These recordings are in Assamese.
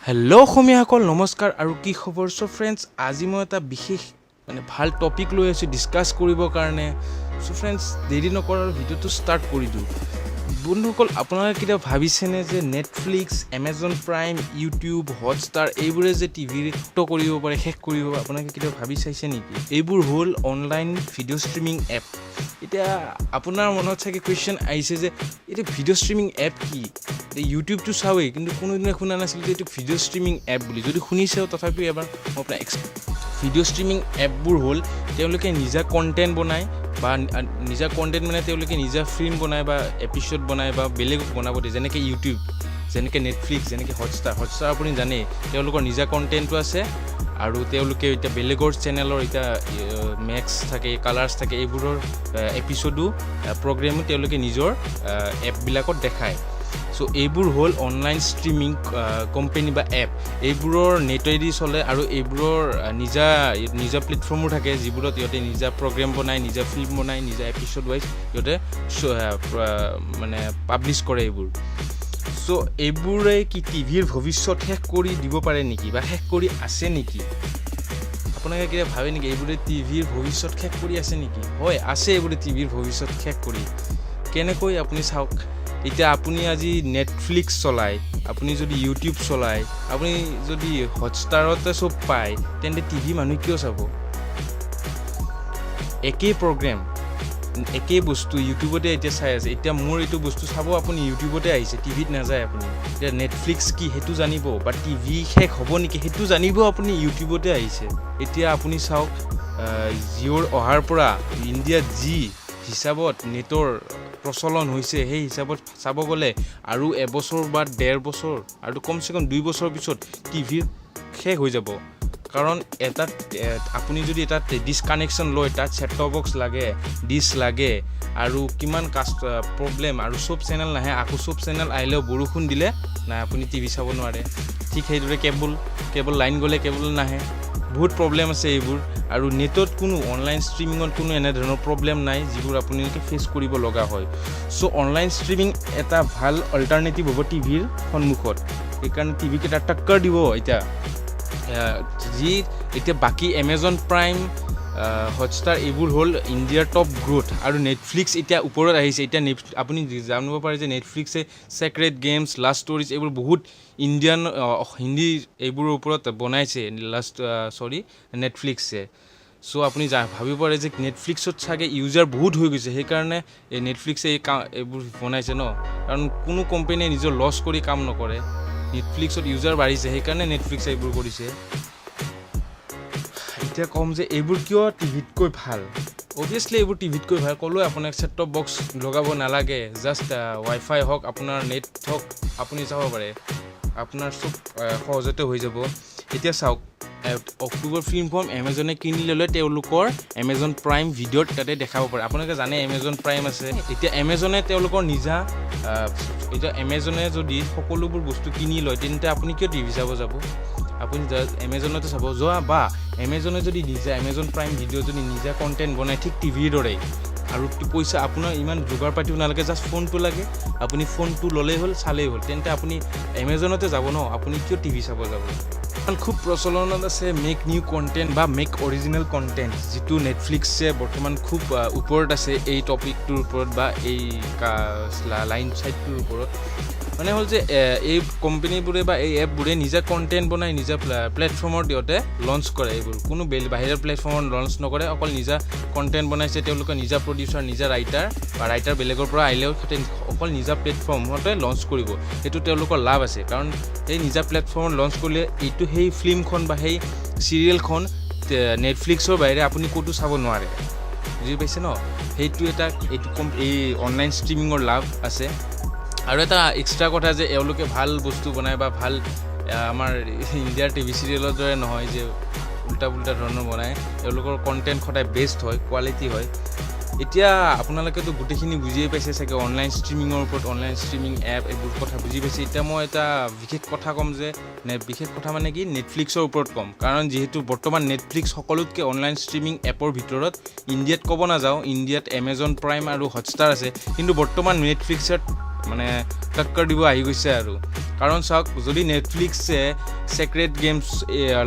হেল্ল' অসমীয়াসকল, নমস্কাৰ আৰু কি খবৰ? চ' ফ্ৰেণ্ডছ, আজি মই এটা বিশেষ মানে ভাল টপিক লৈ আছোঁ ডিছকাছ কৰিবৰ কাৰণে। চ' ফ্ৰেণ্ডছ, দেৰি নকৰোঁ আৰু ভিডিঅ'টো ষ্টাৰ্ট কৰি দিওঁ। বন্ধুসকল, আপোনালোকে কেতিয়াবা ভাবিছেনে যে Netflix, Amazon prime, YouTube, Hotstar এইবোৰে যে টিভিৰ কৰিব পাৰে, শেষ কৰিব পাৰে, আপোনালোকে কেতিয়াবা ভাবি চাইছে নেকি? এইবোৰ হ'ল অনলাইন ভিডিঅ' ষ্ট্ৰিমিং এপ। এতিয়া আপোনাৰ মনত চাগে কুৱেশ্যন আহিছে যে এইটো ভিডিঅ' ষ্ট্ৰিমিং এপ কি? এতিয়া ইউটিউবটো চাওঁৱেই, কিন্তু কোনোদিনে শুনা নাছিলোঁ যে এইটো ভিডিঅ' ষ্ট্ৰিমিং এপ বুলি। যদি শুনিছেও, তথাপিও এবাৰ মই আপোনাক ভিডিঅ' ষ্ট্ৰিমিং এপবোৰ হ'ল তেওঁলোকে নিজা কণ্টেণ্ট বনায় বা নিজা কণ্টেণ্ট মানে তেওঁলোকে নিজা ফিল্ম বনায় বা এপিছ'ড বনায় বা বেলেগক বনাব দিয়ে। যেনেকৈ ইউটিউব, যেনেকৈ নেটফ্লিক্স, যেনেকৈ হটষ্টাৰ। হটষ্টাৰ আপুনি জানেই, তেওঁলোকৰ নিজা কণ্টেণ্টো আছে আৰু তেওঁলোকে এতিয়া বেলেগৰ চেনেলৰ, এতিয়া মেক্স থাকে, কালাৰ্ছ থাকে, এইবোৰৰ এপিছ'ডো, প্ৰগ্ৰেমো তেওঁলোকে নিজৰ এপবিলাকত দেখায়। চ' এইবোৰ হ'ল অনলাইন ষ্ট্ৰিমিং কোম্পেনী বা এপ। এইবোৰৰ নেটেদি চলে আৰু এইবোৰৰ নিজা নিজা প্লেটফৰ্মো থাকে, যিবোৰত সিহঁতে নিজা প্ৰগ্ৰেম বনায়, নিজা ফিল্ম বনায়, নিজা এপিছ'ড ৱাইজ সিহঁতে মানে পাব্লিছ কৰে এইবোৰ। চ' এইবোৰে কি টিভিৰ ভৱিষ্যত শেষ কৰি দিব পাৰে নেকি বা শেষ কৰি আছে নেকি? আপোনালোকে কেতিয়াবা ভাবে নেকি, এইবোৰে টিভিৰ ভৱিষ্যত শেষ কৰি আছে নেকি? হয়, আছে এইবোৰে টিভিৰ ভৱিষ্যত শেষ কৰি। কেনেকৈ, আপুনি চাওক। এতিয়া আপুনি আজি নেটফ্লিক্স চলায়, আপুনি যদি ইউটিউব চলায়, আপুনি যদি হটষ্টাৰতে চব পায়, তেন্তে টিভি মানুহে কিয় চাব? একেই প্ৰগ্ৰেম, একেই বস্তু ইউটিউবতে এতিয়া চাই আছে। এতিয়া মোৰ এইটো বস্তু চাব আপুনি, ইউটিউবতে আহিছে, টিভিত নাযায় আপুনি। এতিয়া নেটফ্লিক্স কি সেইটো জানিব বা টিভি শেষ হ'ব নেকি সেইটো জানিব আপুনি ইউটিউবতে আহিছে। এতিয়া আপুনি চাওক, জিঅ'ৰ অহাৰ পৰা ইণ্ডিয়াত যি হিচাপত নেটৰ প্ৰচলন হৈছে, সেই হিচাপত চাব গ'লে আৰু এবছৰ বা ডেৰ বছৰ আৰু কমচে কম 2 বছৰৰ পিছত টিভিৰ শেষ হৈ যাব। কাৰণ এটাত আপুনি যদি এটা ডিছ কানেকশ্যন লয়, তাত ছেট টপ বক্স লাগে, ডিছ লাগে আৰু কিমান কাষ্ট প্ৰব্লেম আৰু চব চেনেল নাহে। আকৌ চব চেনেল আহিলেও বৰষুণ দিলে নাই, আপুনি টিভি চাব নোৱাৰে। ঠিক সেইদৰে কেবল লাইন গ'লে কেবল নাহে। বহুত প্ৰব্লেম আছে এইবোৰ। আৰু নেটত কোনো অনলাইন ষ্ট্ৰিমিঙত কোনো এনেধৰণৰ প্ৰব্লেম নাই, যিবোৰ আপোনালোকে ফেচ কৰিব লগা হয়। চ' অনলাইন ষ্ট্ৰিমিং এটা ভাল অল্টাৰনেটিভ হ'ব টিভিৰ সন্মুখত। সেইকাৰণে টিভিক এটা টক্কৰ দিব। এতিয়া যি এতিয়া বাকী এমেজন প্ৰাইম, হটষ্টাৰ এইবোৰ হ'ল ইণ্ডিয়াৰ টপ গ্ৰ'থ আৰু নেটফ্লিক্স এতিয়া ওপৰত আহিছে। এতিয়া আপুনি জানিব পাৰে যে নেটফ্লিক্সে ছেক্ৰেড গেমছ, লাভ ষ্টৰিজ এইবোৰ বহুত ইণ্ডিয়ান হিন্দী এইবোৰৰ ওপৰত বনাইছে লাষ্ট চৰি নেটফ্লিক্সে। চ' আপুনি ভাবিব পাৰে যে নেটফ্লিক্সত চাগে ইউজাৰ বহুত হৈ গৈছে, সেইকাৰণে এই নেটফ্লিক্সে এই কাম এইবোৰ বনাইছে ন। কাৰণ কোনো কোম্পেনীয়ে নিজৰ লছ কৰি কাম নকৰে। নেটফ্লিক্সত ইউজাৰ বাঢ়িছে, সেইকাৰণে নেটফ্লিক্সে এইবোৰ কৰিছে। এতিয়া ক'ম যে এইবোৰ কিয় টিভিতকৈ ভাল। অভিয়াছলি এইবোৰ টিভিতকৈ ভাল। ক'লোৱে আপোনাক, ছেট টপ বক্স লগাব নালাগে। জাষ্ট ৱাইফাই হওক, আপোনাৰ নেট হওক, আপুনি চাব পাৰে। আপোনাৰ চব সহজতে হৈ যাব। এতিয়া চাওক, অক্টোবৰ ফিল্মখন এমেজনে কিনি ল'লে তেওঁলোকৰ এমেজন প্ৰাইম ভিডিঅ'ত তাতে দেখাব পাৰে। আপোনালোকে জানে এমেজন প্ৰাইম আছে। এতিয়া এমেজনে তেওঁলোকৰ নিজা এতিয়া এমেজনে যদি সকলোবোৰ বস্তু কিনি লয়, তেন্তে আপুনি কিয় টিভি চাব যাব? আপুনি এমেজনতে চাব যোৱা। বা এমেজনে যদি নিজা এমেজন প্ৰাইম ভিডিঅ' যদি নিজা কণ্টেণ্ট বনায় ঠিক টিভিৰ দৰেই আৰু পইচা আপোনাৰ ইমান যোগাৰ পাতিও নালাগে, জাষ্ট ফোনটো লাগে, আপুনি ফোনটো ল'লেই হ'ল, চালেই হ'ল, তেন্তে আপুনি এমেজনতে যাব ন, আপুনি কিয় টিভি চাব যাব? কাৰণ খুব প্ৰচলনত আছে মেক নিউ কণ্টেণ্ট বা মেক অৰিজিনেল কণ্টেণ্ট, যিটো নেটফ্লিক্সে বৰ্তমান খুব ওপৰত আছে এই টপিকটোৰ ওপৰত বা এই লাইন চাইডটোৰ ওপৰত। মানে হ'ল যে এই কোম্পেনীবোৰে বা এই এপবোৰে নিজা কণ্টেণ্ট বনাই নিজা প্লেটফৰ্মত সিহঁতে লঞ্চ কৰে। এইবোৰ কোনো বাহিৰৰ প্লেটফৰ্মত লঞ্চ নকৰে। অকল নিজা কণ্টেণ্ট বনাইছে তেওঁলোকে, নিজা প্ৰডিউচাৰ, নিজা ৰাইটাৰ বা ৰাইটাৰ বেলেগৰ পৰা আহিলেও সিহঁতে অকল নিজা প্লেটফৰ্মতে লঞ্চ কৰিব। সেইটো তেওঁলোকৰ লাভ আছে, কাৰণ সেই নিজা প্লেটফৰ্মত লঞ্চ কৰিলে এইটো সেই ফিল্মখন বা সেই চিৰিয়েলখন নেটফ্লিক্সৰ বাহিৰে আপুনি ক'তো চাব নোৱাৰে। বুজি পাইছে ন? সেইটো এটা এইটো কম এই অনলাইন ষ্ট্ৰিমিঙৰ লাভ আছে। আৰু এটা এক্সট্ৰা কথা যে এওঁলোকে ভাল বস্তু বনায় বা ভাল আমাৰ ইণ্ডিয়াৰ টিভি চিৰিয়েলৰ দৰে নহয় যে উল্টা পুল্টা ধৰণৰ বনায়। এওঁলোকৰ কণ্টেণ্ট সদায় বেষ্ট হয়, কোৱালিটি হয়। এতিয়া আপোনালোকেতো গোটেইখিনি বুজিয়ে পাইছে চাগে, অনলাইন ষ্ট্ৰিমিঙৰ ওপৰত, অনলাইন ষ্ট্ৰিমিং এপ এইবোৰ কথা বুজি পাইছে। এতিয়া মই এটা বিশেষ কথা ক'ম যে বিশেষ কথা মানে কি, নেটফ্লিক্সৰ ওপৰত ক'ম। কাৰণ যিহেতু বৰ্তমান নেটফ্লিক্স সকলোতকৈ অনলাইন ষ্ট্ৰিমিং এপৰ ভিতৰত, ইণ্ডিয়াত ক'ব নাযাওঁ, ইণ্ডিয়াত এমেজন প্ৰাইম আৰু হটষ্টাৰ আছে, কিন্তু বৰ্তমান নেটফ্লিক্সত মানে টক্কৰ দিব আহি গৈছে। আৰু কাৰণ চাওক, যদি নেটফ্লিক্সে ছেক্ৰেড গেমছ,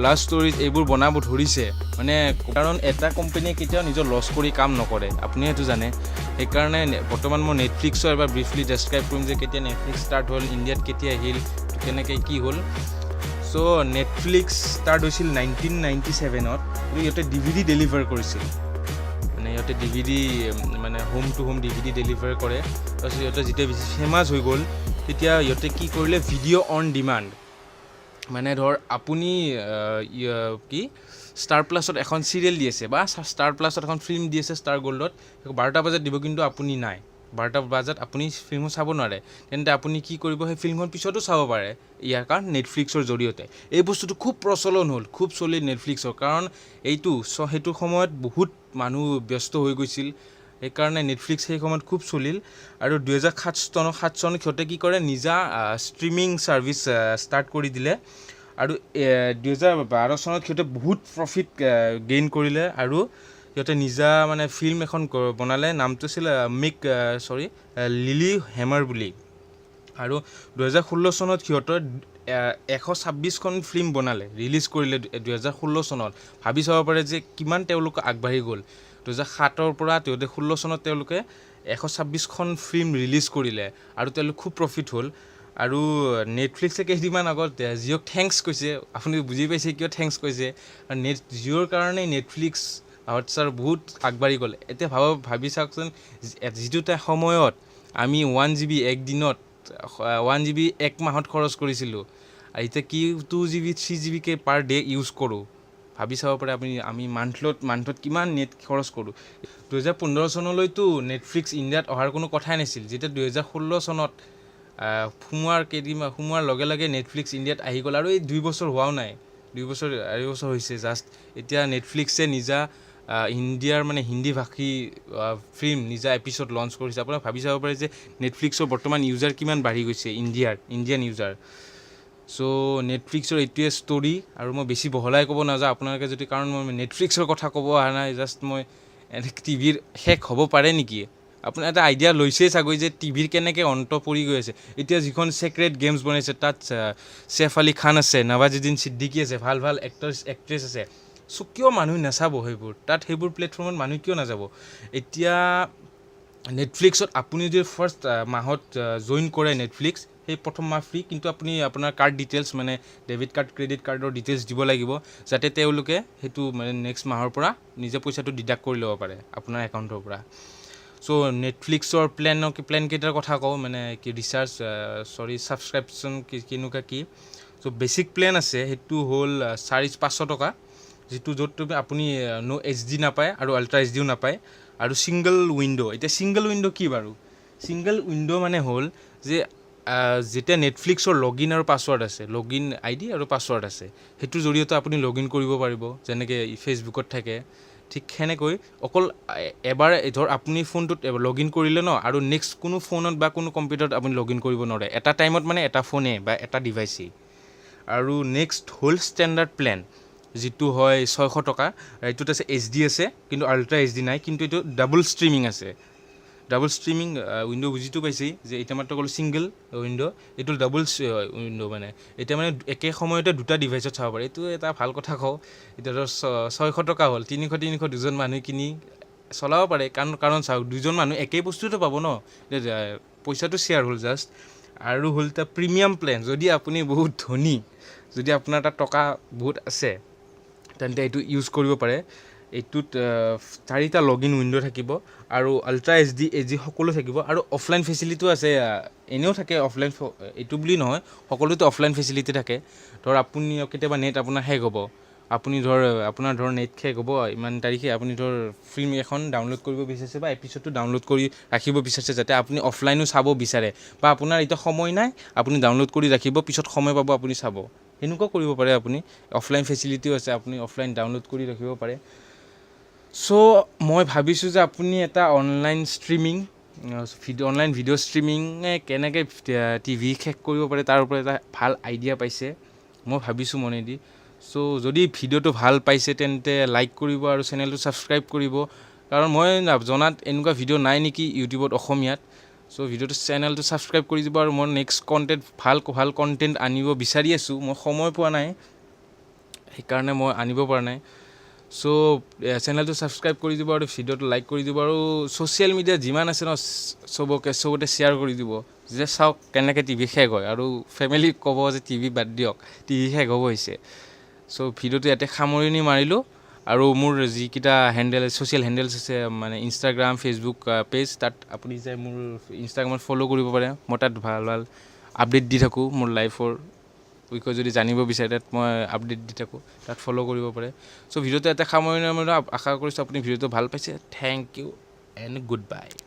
লাভ ষ্টৰিজ এইবোৰ বনাব ধৰিছে, মানে কাৰণ এটা কোম্পানীয়ে কেতিয়াও নিজৰ লছ কৰি কাম নকৰে, আপুনি সেইটো জানে। সেইকাৰণে বৰ্তমান মই নেটফ্লিক্সৰ এবাৰ ব্ৰিফলি ডেছক্ৰাইব কৰিম যে কেতিয়া নেটফ্লিক্স ষ্টাৰ্ট হ'ল, ইণ্ডিয়াত কেতিয়া আহিল, কেনেকৈ কি হ'ল। চ' নেটফ্লিক্স ষ্টাৰ্ট হৈছিল 1997ত। কিন্তু সিহঁতে ডিভিডি ডেলিভাৰ কৰিছিল, মানে সিহঁতে ডিভিডি, মানে home to home DVD deliver কৰে। তাৰপিছত সিহঁতে যেতিয়া বেছি ফেমাছ হৈ গ'ল, তেতিয়া সিহঁতে কি কৰিলে? ভিডিঅ' অন ডিমাণ্ড, মানে ধৰ আপুনি কি ষ্টাৰ প্লাছত এখন চিৰিয়েল দি আছে বা ষ্টাৰ প্লাছত এখন ফিল্ম দি আছে, ষ্টাৰ গ'ল্ডত 12টা বজাত দিব, কিন্তু আপুনি নাই, 12টা বজাত আপুনি ফিল্মখন চাব নোৱাৰে, তেন্তে আপুনি কি কৰিব? সেই ফিল্মখন পিছতো চাব পাৰে ইয়াৰ, কাৰণ নেটফ্লিক্সৰ জৰিয়তে এই বস্তুটো খুব প্ৰচলন হ'ল, খুব চলিল নেটফ্লিক্সৰ। কাৰণ এইটো সেইটো সময়ত বহুত মানুহ ব্যস্ত হৈ গৈছিল, সেইকাৰণে নেটফ্লিক্স সেই সময়ত খুব চলিল। আৰু 2007 চনত সিহঁতে কি কৰে? নিজা ষ্ট্ৰিমিং ছাৰ্ভিচ ষ্টাৰ্ট কৰি দিলে। আৰু 2012 চনত সিহঁতে বহুত প্ৰফিট গেইন কৰিলে আৰু সিহঁতে নিজা মানে ফিল্ম এখন বনালে, নামটো আছিল মিক চৰি লিলি হেমাৰ বুলি। আৰু 2016 চনত সিহঁতৰ 126খন ফিল্ম বনালে, ৰিলিজ কৰিলে 2016 চনত। ভাবি চাব পাৰে যে কিমান তেওঁলোক আগবাঢ়ি গ'ল। 2007ৰ পৰা তেওঁলোকে 16 চনত তেওঁলোকে 126খন ফিল্ম ৰিলিজ কৰিলে আৰু তেওঁলোক খুব প্ৰফিট হ'ল। আৰু নেটফ্লিক্সে কেইদিনমান আগত জিঅ'ক thanks কৈছে। আপুনি বুজি পাইছে কিয় thanks কৈছে। আৰু জিঅ'ৰ কাৰণেই নেটফ্লিক্স, হটষ্টাৰ বহুত আগবাঢ়ি গ'ল। এতিয়া ভাবি চাওকচোন, যিটো এটা সময়ত আমি 1 জিবি একদিনত, 1 জিবি এক মাহত খৰচ কৰিছিলোঁ, আৰু এতিয়া কি 2 জিবি, 3 জিবিকৈ পাৰ ডে ইউজ কৰোঁ। ভাবি চাব পাৰে আপুনি, আমি মান্থত কিমান নেট খৰচ কৰোঁ। 2015 চনলৈতো নেটফ্লিক্স ইণ্ডিয়াত অহাৰ কোনো কথাই নাছিল। যেতিয়া 2016 চনত সোমোৱাৰ কেইদিনমান সোমোৱাৰ লগে লগে নেটফ্লিক্স ইণ্ডিয়াত আহি গ'ল। আৰু এই 2 বছৰ হোৱাও নাই, 2 বছৰ 2.5 বছৰ হৈছে জাষ্ট। এতিয়া নেটফ্লিক্সে নিজা ইণ্ডিয়াৰ মানে হিন্দী ভাষী ফিল্ম, নিজা এপিছ'ড লঞ্চ কৰিছে। আপোনাক ভাবি চাব পাৰে যে নেটফ্লিক্সৰ বৰ্তমান ইউজাৰ কিমান বাঢ়ি গৈছে ইণ্ডিয়াৰ, ইণ্ডিয়ান ইউজাৰ। চ' নেটফ্লিক্সৰ এইটোৱে ষ্টৰি আৰু মই বেছি বহলাই ক'ব নাযাওঁ। আপোনালোকে যদি, কাৰণ মই নেটফ্লিক্সৰ কথা ক'ব অহা নাই, জাষ্ট মই এনে টিভিৰ শেষ হ'ব পাৰে নেকি, আপোনাৰ এটা আইডিয়া লৈছেই চাগৈ যে টিভিৰ কেনেকৈ অন্ত পৰি গৈ আছে। এতিয়া যিখন ছেক্ৰেড গেমছ বনাইছে, তাত ছেফ আলী খান আছে, নৱাজুদ্দিন ছিদ্দিকী আছে, ভাল ভাল এক্টৰ্ছ এক্ট্ৰেছ আছে। চ' কিয় মানুহ নাচাব সেইবোৰ তাত? সেইবোৰ প্লেটফৰ্মত মানুহ কিয় নাযাব? এতিয়া নেটফ্লিক্সত আপুনি যদি ফাৰ্ষ্ট মাহত জইন কৰে নেটফ্লিক্স, সেই প্ৰথম মাহ ফ্ৰী। কিন্তু আপুনি আপোনাৰ কাৰ্ড ডিটেইলছ, মানে ডেবিট কাৰ্ড, ক্ৰেডিট কাৰ্ডৰ ডিটেইলছ দিব লাগিব, যাতে তেওঁলোকে সেইটো মানে নেক্সট মাহৰ পৰা নিজে পইচাটো ডিডাক্ট কৰি ল'ব পাৰে আপোনাৰ একাউণ্টৰ পৰা। চ' নেটফ্লিক্সৰ প্লেনকেইটাৰ কথা কওঁ, মানে কি ৰিচাৰ্জ, চৰি, ছাবস্ক্ৰিপশ্যন কেনেকুৱা কি। চ' বেচিক প্লেন আছে, সেইটো হ'ল 550 টকা, যিটো য'ত তুমি আপুনি ন' এইচডি নাপায় আৰু আল্ট্ৰা এইচডিও নাপায় আৰু ছিংগল উইণ্ড'। এতিয়া ছিংগল উইণ্ড' কি বাৰু? ছিংগল উইণ্ড' মানে হ'ল যে যেতিয়া নেটফ্লিক্সৰ লগ ইন আৰু পাছৱৰ্ড আছে, লগ ইন আইডি আৰু পাছৱৰ্ড আছে, সেইটোৰ জৰিয়তে আপুনি লগ ইন কৰিব পাৰিব। যেনেকৈ ফেচবুকত থাকে, ঠিক সেনেকৈ অকল এবাৰ ধৰ আপুনি ফোনটোত লগ ইন কৰিলে ন, আৰু নেক্সট কোনো ফোনত বা কোনো কম্পিউটাৰত আপুনি লগ ইন কৰিব নোৱাৰে। এটা টাইমত মানে এটা ফোনেই বা এটা ডিভাইচেই। আৰু নেক্সট হ'ল ষ্টেণ্ডাৰ্ড প্লেন, যিটো হয় 600 টকা। এইটোত আছে এইচডি আছে, কিন্তু আল্ট্ৰা এইচডি নাই, কিন্তু এইটো ডাবল ষ্ট্ৰিমিং আছে। ডাবল ষ্ট্ৰিমিং উইণ্ড' বুজিটো পাইছেই যে এতিয়া মাত্ৰ ক'লোঁ ছিংগল উইণ্ড', এইটো ডাবল উইণ্ড', মানে এতিয়া মানে একে সময়তে দুটা ডিভাইচত চাব পাৰে। এইটো এটা ভাল কথা কওঁ। এতিয়া ধৰ 600 টকা হ'ল, 300 300 দুজন মানুহ কিনি চলাব পাৰে। কাৰণ চাওক, দুজন মানুহ একেই বস্তুটো পাব ন, এতিয়া পইচাটো শ্বেয়াৰ হ'ল জাষ্ট। আৰু হ'ল এতিয়া প্ৰিমিয়াম প্লেন। যদি আপুনি বহুত ধনী, যদি আপোনাৰ তাত টকা বহুত আছে, তেন্তে এইটো ইউজ কৰিব পাৰে। এইটোত চাৰিটা লগ ইন উইণ্ড' থাকিব আৰু আল্ট্ৰা এইচডি, এইচডি সকলো থাকিব আৰু অফলাইন ফেচিলিটিও আছে। এনেও থাকে অফলাইন, এইটো বুলি নহয়, সকলোতে অফলাইন ফেচিলিটি থাকে। ধৰ আপুনি কেতিয়াবা নেট আপোনাৰ শেষ হ'ব, আপুনি ধৰ আপোনাৰ ধৰ নেট শেষ হ'ব ইমান তাৰিখে, আপুনি ধৰ ফিল্ম এখন ডাউনলোড কৰিব বিচাৰিছে বা এপিছ'ডটো ডাউনলোড কৰি ৰাখিব বিচাৰিছে, যাতে আপুনি অফলাইনো চাব বিচাৰে, বা আপোনাৰ এতিয়া সময় নাই, আপুনি ডাউনলোড কৰি ৰাখিব, পিছত সময় পাব আপুনি চাব, সেনেকুৱাও কৰিব পাৰে আপুনি। অফলাইন ফেচিলিটিও আছে, আপুনি অফলাইন ডাউনলোড কৰি ৰাখিব পাৰে। চ' মই ভাবিছোঁ যে আপুনি এটা online streaming video, online video ষ্ট্ৰিমিঙে কেনেকৈ টিভি শেষ কৰিব পাৰে, তাৰ ওপৰত এটা ভাল আইডিয়া পাইছে, মই ভাবিছোঁ মনেদি। চ' যদি ভিডিঅ'টো ভাল পাইছে, তেন্তে লাইক কৰিব আৰু চেনেলটো ছাবস্ক্ৰাইব কৰিব, কাৰণ মই জনাত এনেকুৱা ভিডিঅ' নাই নেকি ইউটিউবত অসমীয়াত। চ' ভিডিঅ'টো, চেনেলটো ছাবস্ক্ৰাইব কৰি দিব আৰু মই নেক্সট কণ্টেণ্ট, ভাল ভাল কণ্টেণ্ট আনিব বিচাৰি আছোঁ। মই সময় পোৱা নাই, সেইকাৰণে মই আনিব পৰা নাই। চ' চেনেলটো ছাবস্ক্ৰাইব কৰি দিব আৰু ভিডিঅ'টো লাইক কৰি দিব আৰু ছ'চিয়েল মিডিয়া যিমান আছে ন, চবকে চবতে শ্বেয়াৰ কৰি দিব যে চাওক কেনেকৈ টিভি শেষ হয় আৰু ফেমিলিক ক'ব যে টিভি বাদ দিয়ক, টিভি শেষ হ'ব হৈছে। চ' ভিডিঅ'টো ইয়াতে সামৰণি মাৰিলোঁ। আৰু মোৰ যিকেইটা হেণ্ডেল, ছ'চিয়েল হেণ্ডেলছ আছে, মানে ইনষ্টাগ্ৰাম, ফেচবুক পেজ, তাত আপুনি যাই মোৰ ইনষ্টাগ্ৰামত ফ'ল' কৰিব পাৰে। মই তাত ভাল ভাল আপডেট দি থাকোঁ। মোৰ লাইফৰ বিষয়ে যদি জানিব বিচাৰে, তাত মই আপডেট দি থাকোঁ, তাত ফ'ল' কৰিব পাৰে। চ' ভিডিঅ'টো এটা সামৰণি মাৰিলোঁ। আশা কৰিছোঁ আপুনি ভিডিঅ'টো ভাল পাইছে। Thank you and good bye.